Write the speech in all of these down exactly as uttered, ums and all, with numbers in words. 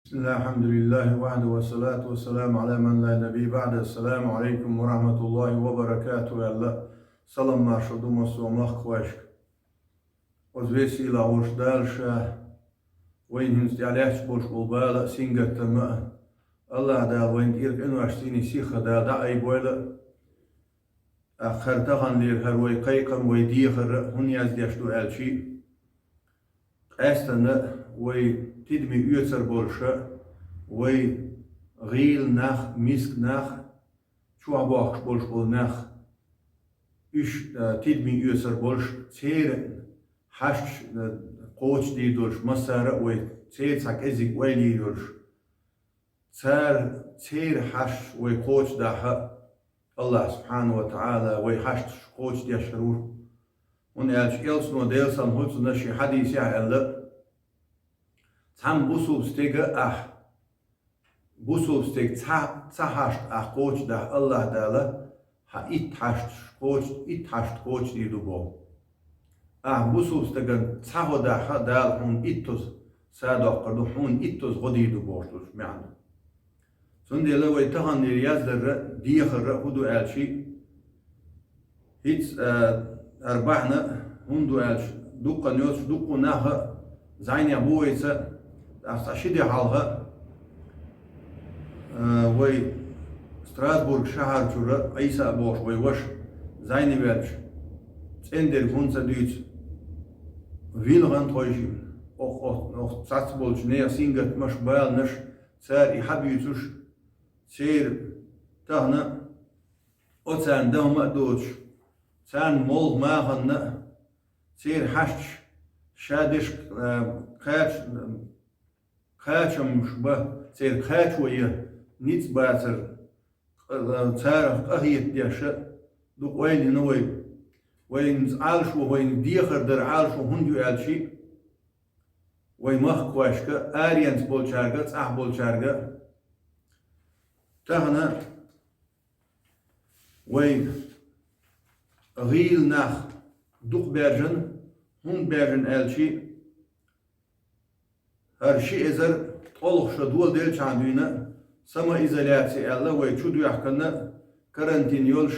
بسم الله، الحمد لله وحده، والصلاة والسلام على من لا نبي بعده. السلام عليكم ورحمة الله وبركاته, аьлла, салам маршал ду массо а махкахошка. Оцу весийлахь волуш Дала Ша вайна хӀинца тӀехь лаьтташ болуш болу бала а, сингаттам а, АллахӀ Дала вайна тӀера къинош, цуьнан сихха Дала дӀаайбойла. ТӀаккха хӀара таханлера хӀара вай кхайкхам, вай дехар а хӀунда яздеш ду аьлча, къаьстина вай тидаме оьцур болуш а, вай гӀийла нах, миска нах, чохь бохкуш болуш болу нах, уьш, а, тидаме оьцур болуш, церан хьашташ, а, кхочушдийр долуш, массара а вай церан цхьа кӀезиг ойла йийр йолуш. Цара, церан хьашташ вай кхочушдахь а, АллахӀ Субхьанаху ва ТаӀала вай хьашташ кхочушдеш хир ву. ХӀунда аьлча Элчано, Делан салам хуьлда цунна, шен хьадисехь аьлла: «Цхьана бусулба стега ахь, бусулба стега цхьа, цхьа хьашт ахь кхочушдахь, АллахӀ Дала хьан итт хьашташ кхочу-, итт хьашт кхочушдийр ду боху. Ахь бусулба стагана цхьа гӀо дахь а, Дала хьуна иттаза садоккхур ду, хьуна иттаза гӀо дийр ду», бохуш долуш маьӀна. Цундела вай таханлера яздарра, дехарра хӀун ду аьлча, хӀинца, а, хӀара бахьана хӀунда ду аьлча, дуккха а йоцуш, дуккха а нах а зӀенехь бу вайца, тӀаккха цхьа ши де хьалха, а, вай Страсбург шахьар чуьра Ӏийса а бохуш вай ваша зӀене ваьлча, цӀена дерг хӀунда ца дуьйцу, вилхина тхойшиъ, ох, ох, ох, цхьацца болчу нехан сингаттамаш, баланаш, цара и хьабуьйцуш, церан тахана оцарна дама а доцуш, царна молха маханна а, церан хьашташ ша деш, а, кхач-, кхачамаш бан, церан кхачо ян ницкъ бацар, къа-, царах къахетадеш а дукха ойла йина вай. Вайна Ӏалашо, вайна дехар дар Ӏалашо хӀунда ю аьлча, вай махкахошка, аренца болчаьрга, цӀахь болчаьрга, тахана вай гӀийла нах дукха баьржина, хӀунда баьржина аьлча, хӀара ши эзар ткъолгӀа шо доладелчхьана дуьйна самоизоляция аьлла, вай чу доьхкина, карантин йолуш,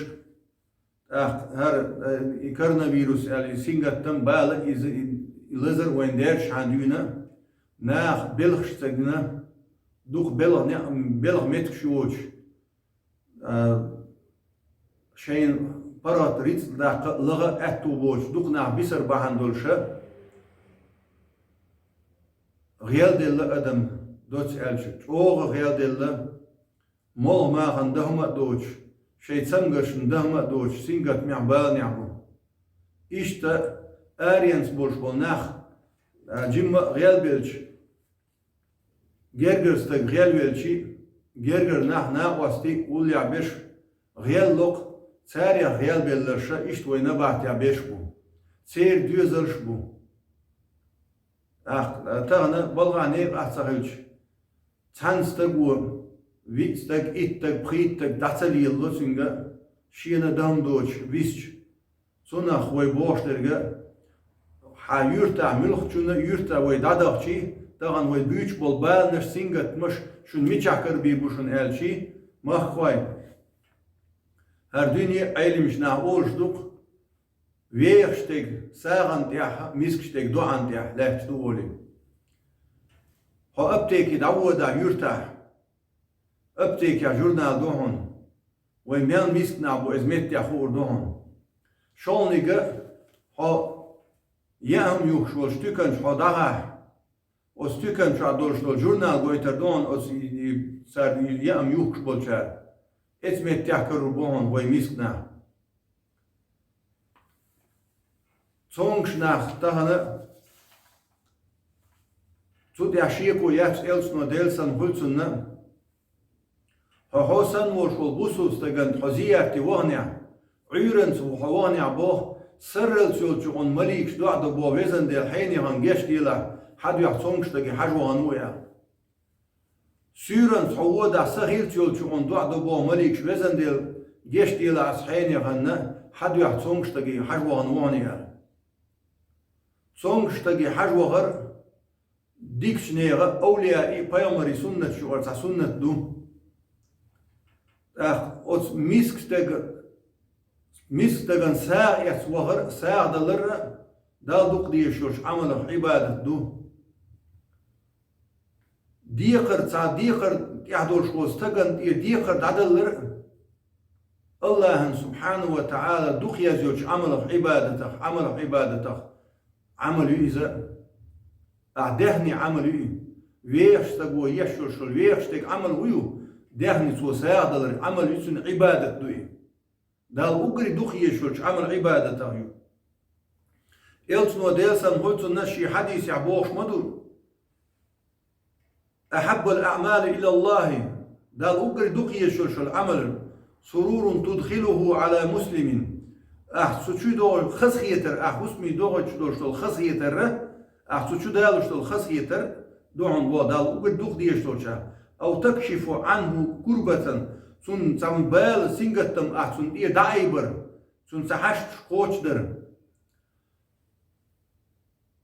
тӀаккха хӀара, э, и коронавирус аьлла, и сингаттам, бала, иза, и, и лазар вайна даьржачхьана дуьйна, наха белхаш ца гина, дукха белха не-, белхан меттигаш йоцуш, а, шайна паргӀат рицкъ даккха а, лаха а аьтту боцуш, дукха нах бисар бахьана долуш а, гӀелделла адам, доцца аьлча, чӀогӀа гӀелделла, молха махана дама а доцуш, шайн цамгаршна дама а доцуш, сингаттамехь, баланехь бу. Иштта аренца болуш болу нах, а, жимма а гӀелбелча, гергара стаг гӀелвелча, гергара нах, накъостий, уллехь берш гӀелло-кх, царех гӀелбелларш а иштта вай набахтехь берш бу. Церан доьзалш а бу. ТӀаккха, тахана балхахь некъахь ца хилча, цхьана стаго виъ стаг, итт стаг, пхийтта стаг дӀа ца лелало цуьнга, шена дама доцуш висча, цунах вай бохуш дерг а, хьан юьртахь, муьлххачунна а юьртахь вай дӀадахчий, тахана вай буьйцуш болу баланаш, сингаттамаш шуна мичахь карабийр бу шуна аьлчий, махкахой, хӀара дуьне а Ӏеламчу наха олуш ду-кх, вехаш стеган сагӀана тӀехь а, мискаш стеган доӀана тӀехь лаьтташ ду олий. Хьо аптеке дӀаводахь юьртахь, аптекехь журнал ду хьуна, вай мел миска нах бу, иза меттехь хуур ду хьуна. ШолгӀаниг а, хьо яам юхкуш волчу туькан чу хьо дӀахахь, оцу туькан чохь долуш долу журнал гойтур ду хьуна оцу и, и, цара яам юхкуш болчара. Эцу меттехь карор бу хьуна вай миска нах. Цомгуш нах тахана, цу тӀехь шеко яц Элчано, Делан салам хуьлда цунна, хьо, хьо санна волуш волу бусулба стагана хьо зиярте ваханехь, Ӏуьйранца хьо ваханехь боху, сарралц йолчу хьуна маликаш доӀа до боху, везан Дела, хьенехана гечделахь, хьан дуьхьа цомгуш стаге хьажа вахана ву аьлла. Суьйранца хьо водахь, са хилца йолчу хьуна доӀа до боху маликаш, везан Дела, гечделахь ас хьенехана, хьан дуьхьа цомгуш стаге хьажа вахана ву хьуна аьлла. Цомгуш стаге хьажа вахар дикачу нехан, овлияийн, пайхамарийн суннаташ юкъара цхьа суннат ду. ТӀаккха оцу миска стага, миска стагана сагӀа эцна вахар а, сагӀа далар а Далла дукха дезаш йолчу Ӏамалех Ӏибадат ду. Декхар, цхьа декхар тӀехь долуш волу стагана тӀера декхар дӀадалар а Аллахьан субхьанаху ва таӀала дукха еза йолчу Ӏамалех Ӏибадатах, Ӏамалех Ӏибадатах Ӏамал ю иза. Ахь даьхни Ӏамал ю и. Вехаш стага еш йолуш йолу вехаш стеган Ӏамал хӀун ю? Даьхни цо сагӀа далар Ӏамал ю, цуьнан Ӏибадат ду и. Далла уггаре дукха езаш йолчу Ӏамал Ӏибадатах ю. Элчано, Делан салам хуьлда цунна, шен хьадисехь бохуш ма ду: «Ахьаббал аъмали илаллахи», Далла уггаре дукха езаш йолуш йолу Ӏамал: «Сурурун тудхилуху ала муслимин». Ахь цу чу догӀу хазахетар, ахь хӀусаме догӀучу долуш долу хазахетар, ахь цу чу далуш долу хазахетар ду хьуна боху Далла уггаре дукха дезаш долчохь. «Ав такшифу анху курбатан», цунна цхьа бала, сингаттам ахь цунна тӀера дӀаайбар, цунна цхьа хьашташ кхочушдар.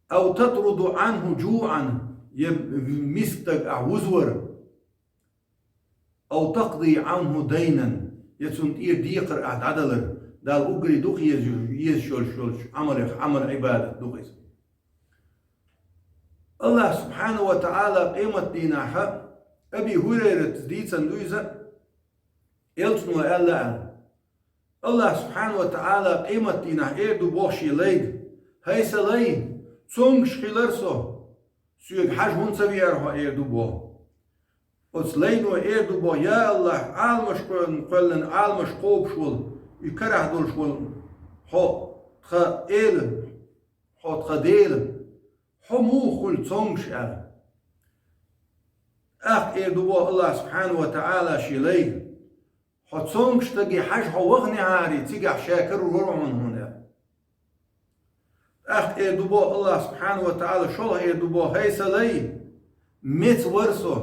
«Ав татруду анху жуъан», я миска стаг ахь вузвар. «Ав такъди анху дайнан», я цунна тӀера декхар ахь дӀадалар, Далла уггаре дукха езаш, езаш йолуш йолчу Ӏамалех, Ӏамал Ӏибадат ду иза. Аллахь субхьанаху ва таӀала къематдийнахь, Аби ХӀурайрата дийцина ду иза, Элчано аьлла аьлла: Аллахь субхьанаху ва таӀала къематдийнахь эр ду боху шен лайга: «ХӀай сан лай, цомгуш хилар со, соьга хьажа хӀунда ца веара хьо?» эр ду боху. Оцу лайно эр ду боху: «Я Аллахь, Ӏаламаш кхоьллина, Ӏаламаш кхобуш волу, и карахь долуш волу хьо тхан Эла, хьо тхан Дела, хьо муха хуьлу цомгуш?» аьлла. ТӀаккха эр ду боху Аллахь субхьанаху ва таӀала шен лайга: «Хьо цомгуш стаге хьажа хьо ваханехьарий, цигахь ша карор вара хьуна», хьуна аьлла. ТӀаккха эр ду боху Аллахь субхьанаху ва таӀала, шолгӀа эр ду боху: «ХӀай сан лай, меца вара со,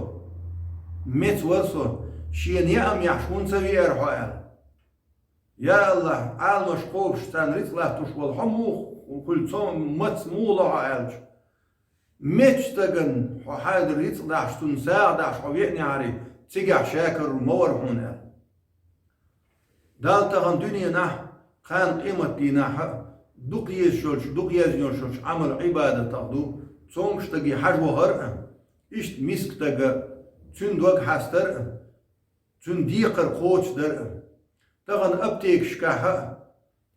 меца вара со, шена яа ма яхьаш хӀунда ца веара хьо?» аьлла. «Я Аллахь, Ӏаламаш кхобуш, царна рицкъ латтош волу хьо муха хуьлу, цо маца муха ло хьо?» аьлча, «Меца стагана хьо хьайгара рицкъ дахьаш, цунна сагӀа дахьаш хьо веанехьарий, цигахь ша карор ма вара хьуна», аьлла. Далла тахана дуьненахь, кхана къематдийнахь а дукха езаш йолчу, дукха езна йолуш йолчу Ӏамал Ӏибадатах ду цомгуш стаге хьажа вахар а, иштта миска стага, цуьнан дог хьастар а, цуьнан декхар кхочушдар а. Тахана аптекашкахь а,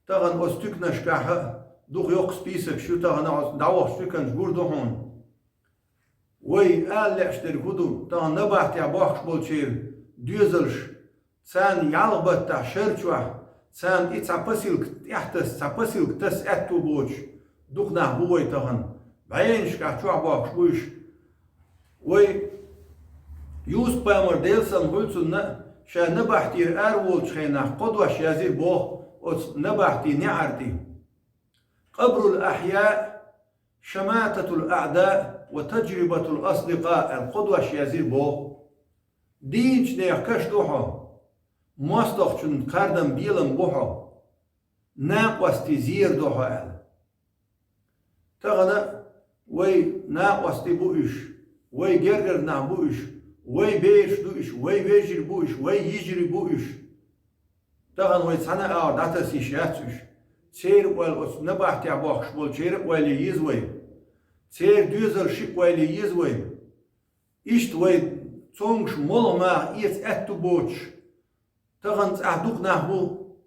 тахана оцу туьканашкахь а дукха йоккха списокаш ю, тахана оцу дӀавахчу туьканчу гур ду хьуна. Вай ала лаьаш дерг хӀун ду, тахана набахтехь бохкуш болчеран доьзалш, царна ялх баттахь шар чохь, царна и цхьа посылка тӀехь таса, цхьа посылка таса аьтто боцуш, дукха нах бу вай тахана. БӀеннашкахь чохь бохкуш бу уьш. Вай Юсуп-пайхамар, Делан салам хуьлда цунна, ша набахтера араволучу хенахь кхо дош язйира боху оцу набахтин неӀарна тӀе: «Къабрул ахьяъ, шамататул аъдаъ ва таджрибатул асдикъаъ», аьлла, кхо дош язйира боху. Дийначу нехан каш ду хьо, мостагӀчун кхардам, белам бу хьо, накъостий зер ду хьо аьлла. Тахана вай накъостий бу уьш, вай гергара нах бу уьш, вай бераш ду уьш, вай вежарий бу уьш, вай йижарий бу уьш. Тахана вай цхьана а агӀор дӀатаса йиш яц уьш. Церан ойла оцу набахтехь бохкуш болчеран а ойла ян еза вай. Церан доьзалшин а ойла ян еза вай. Иштта вай цомгуш молха маха эца аьтто боцуш, тахана цӀахь дукха нах бу,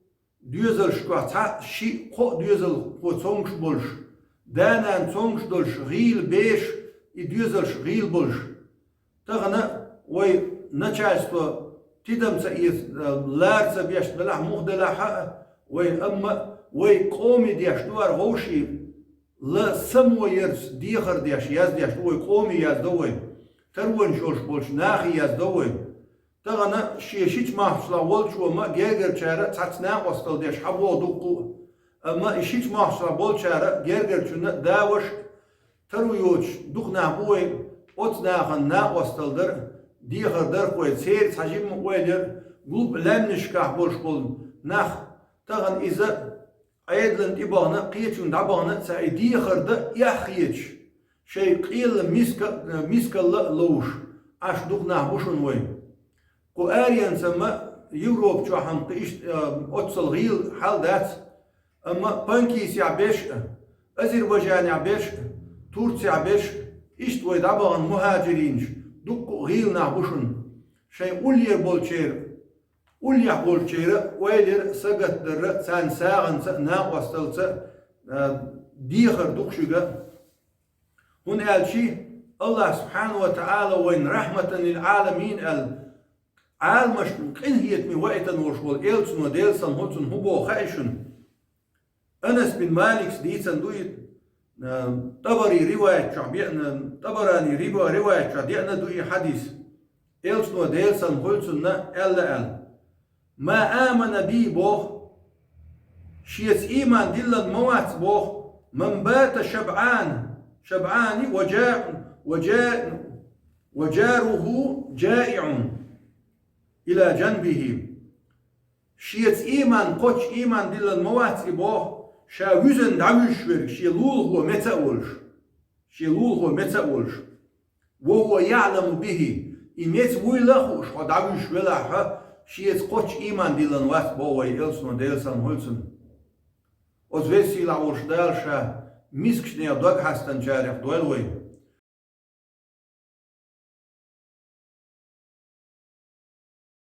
доьзалшкахь цхьа, шиъ, кхо а доьзалхо цомгуш болуш, да-нана цомгуш долуш, гӀийла бераш, и доьзалш гӀийла болуш. Тахана вай начальство тидам ца эца, лара ца беш белахь, муха делахь а, вай, амма вай къоме деш ду хӀара вовшийн, ла само ярца дехар деш, яздеш ду вай, къоме яздо вай, таронаш йолуш болчу нахе яздо вай. Тахана шен шича махкашлахь волчо ма, гергарчара а цхьацца накъосталла деш хьан боху дуккха а. Амма и шича махкашлахь болчара а, гергарчунна а, да-ваша а таро йоцуш дукха нах бу вай, оцу нахана накъосталла дар а, дехар дар а вай, церан цхьа жимма ойла яр а, глуп лаьмнашкахь болуш болу нах, тахана иза Ӏедална тӀе бахана а, кхечунна дӀабахана а ца, и дехар дан а эхь хеташ, шайн къелла миска, мискалла а ловш, Ӏаш дукха нах бу шуна вай. Кху аренца ма Европа чохь-м кхин иштта, а, оццул гӀийла хьал дац, амма Панкисехь берш а, Азербайджанехь берш а, Турцехь берш а, иштта вай дӀабахана мухӀажиринаш, дуккха а гӀийла нах бу шуна. Шайн уллера болчеран, уллехь болчеран ойлера а, сагатдарра а, царна сагӀанца а, накъосталца а, а, дехар ду-кх шуьга. ХӀунда аьлча Аллахь субхьанаху ва таӀала вайна рахьматан лил Ӏаламин аьлла, Ӏаламашна къинхетаме ваийтина волуш волу элчано, Делан салам хуьлда цунна, хӀун боху хаьий шуна? Анас бин Маликс дийцина ду и, а, ТӀабари риваят чохь беана, ТӀабарани риба-, риваят чохь деана ду и хьадис. Элчано, Делан салам хуьлда цунна, аьлла аьлла: «Ма амана би», боху, шеца ийман диллина ма вац боху, «ман бата шабъан», шабъани ва жа-, ва жа-, «ва жаруху жаиӀун ила жанбихи». Шеца ийман, кхоччуш ийман диллина ма вац и боху, ша вуьзна дӀавуьжуш верг шен лулахо меца а волуш. Шен лулахо меца а волуш. «Ва хӀува яӀламу бихи». И меца вуйла а хууш, хьо дӀавуьжуш велахь, хьо шеца кхоччуш ийман диллина вац боху вай элчано, Делан салам хуьлда цунна. Оцу веза-сийлахь волуш Дала ша мискачу нехан дог хьастанчарех дойла вай.